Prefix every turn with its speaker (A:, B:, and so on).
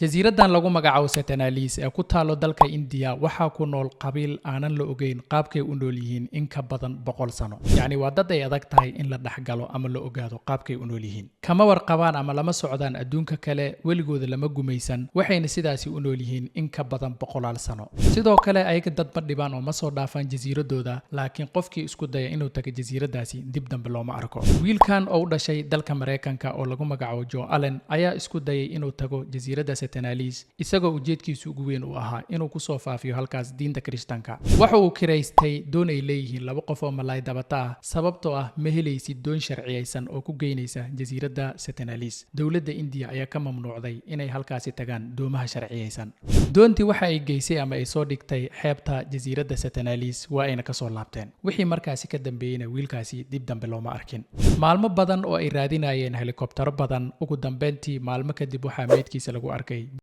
A: Jasiiraddan lagu magacaabo Sentinelese ee ku taalo dalka Indiya waxaa ku nool qabiil aanan la ogeyn qaabkay u nool yihiin in ka badan 100 sano. Yacni waa dad ay adag tahay in la dhexgalo ama la ogaado qaabkay u nool yihiin. Kama warqabaan ama lama socdaan adduunka kale, weligooda lama gumaysan, waxayna sidaasi u nool yihiin in ka badan boqolaal sano. Sidoo kale ayaga dad ma dhibaan oo ma soo dhaafaan jasiiradooda, laakiin qofkii isku daya inuu tago jasiiraddaasi dib dambe looma arko. Wiilkan oo u dhashay dalka Maraykanka oo lagu magacaabo Joe Allen ayaa isku dayay inuu tago jasiiradda Sentinelese, isagoo ujeedkiisu ugu weyn uu ahaa inuu kusoo faafiyo halkaas diinta Kirishtanka. Waxa uu kiraystay doon ay leeyihiin laba qof oo malaay dabata ah, sababtoo ah ma helaysid doon sharciyaysan oo ku geynaysa jasiiradda Sentinelese. Dowladda Indiya ayaa ka mamnuucday inay halkaasi tagaan doomaha sharciyaysan. Doontii waxa ay geysay ama ay soo dhigtay xeebta jasiiradda Sentinelese, waa ayna kasoo laabteen. Wixii markaasi ka dambeeyeyna wiilkaasi dib dambe looma arkin. Maalmo badan oo ay raadinayeen helikobtaro badan, ugu dambeyntii maalmo kadib waxaa meydkiisa lagu arkay.